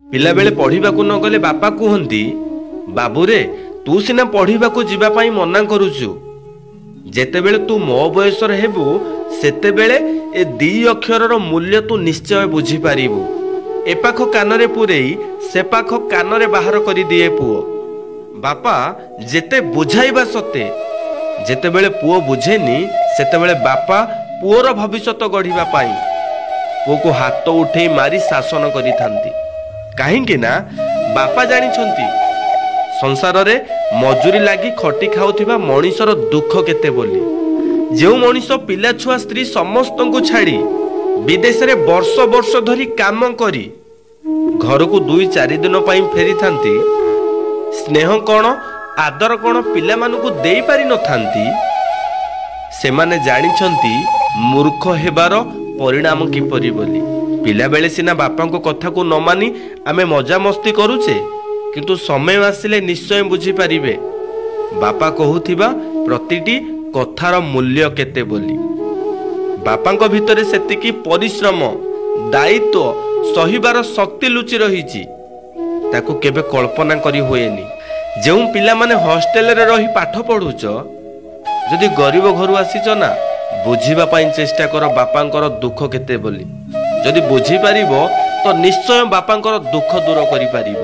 ପିଲାବେଳେ ପଢ଼ିବାକୁ ନ ଗଲେ ବାପା କୁହନ୍ତି, ବାବୁରେ, ତୁ ସିନା ପଢ଼ିବାକୁ ଯିବା ପାଇଁ ମନା କରୁଛୁ, ଯେତେବେଳେ ତୁ ମୋ ବୟସର ହେବୁ ସେତେବେଳେ ଏ ଦି ଅକ୍ଷରର ମୂଲ୍ୟ ତୁ ନିଶ୍ଚୟ ବୁଝିପାରିବୁ। ଏପାଖ କାନରେ ପୂରେଇ ସେପାଖ କାନରେ ବାହାର କରିଦିଏ ପୁଅ। ବାପା ଯେତେ ବୁଝାଇବା ସତ୍ତ୍ୱେ ଯେତେବେଳେ ପୁଅ ବୁଝେନି, ସେତେବେଳେ ବାପା ପୁଅର ଭବିଷ୍ୟତ ଗଢ଼ିବା ପାଇଁ ପୁଅକୁ ହାତ ଉଠେଇ ମାରି ଶାସନ କରିଥାନ୍ତି। କାହିଁକି ନା ବାପା ଜାଣିଛନ୍ତି ସଂସାରରେ ମଜୁରୀ ଲାଗି ଖଟି ଖାଉଥିବା ମଣିଷର ଦୁଃଖ କେତେ ବୋଲି। ଯେଉଁ ମଣିଷ ପିଲା ଛୁଆ ସ୍ତ୍ରୀ ସମସ୍ତଙ୍କୁ ଛାଡ଼ି ବିଦେଶରେ ବର୍ଷ ବର୍ଷ ଧରି କାମ କରି ଘରକୁ 2-4 ଦିନ ପାଇଁ ଫେରିଥାନ୍ତି, ସ୍ନେହ କ'ଣ ଆଦର କ'ଣ ପିଲାମାନଙ୍କୁ ଦେଇପାରିନଥାନ୍ତି, ସେମାନେ ଜାଣିଛନ୍ତି ମୂର୍ଖ ହେବାର ପରିଣାମ କିପରି ବୋଲି। ପିଲାବେଳେ ସିନା ବାପାଙ୍କ କଥାକୁ ନ ମାନି ଆମେ ମଜାମସ୍ତି କରୁଛେ, କିନ୍ତୁ ସମୟ ଆସିଲେ ନିଶ୍ଚୟ ବୁଝିପାରିବେ ବାପା କହୁଥିବା ପ୍ରତିଟି କଥାର ମୂଲ୍ୟ କେତେ ବୋଲି। ବାପାଙ୍କ ଭିତରେ ସେତିକି ପରିଶ୍ରମ, ଦାୟିତ୍ୱ ସହିବାର ଶକ୍ତି ଲୁଚି ରହିଛି, ତାକୁ କେବେ କଳ୍ପନା କରି ହୁଏନି। ଯେଉଁ ପିଲାମାନେ ହଷ୍ଟେଲରେ ରହି ପାଠ ପଢ଼ୁଛ, ଯଦି ଗରିବ ଘରୁ ଆସିଛ ନା, ବୁଝିବା ପାଇଁ ଚେଷ୍ଟା କର ବାପାଙ୍କର ଦୁଃଖ କେତେ ବୋଲି। ଯଦି ବୁଝିପାରିବ ତ ନିଶ୍ଚୟ ବାପାଙ୍କର ଦୁଃଖ ଦୂର କରିପାରିବ।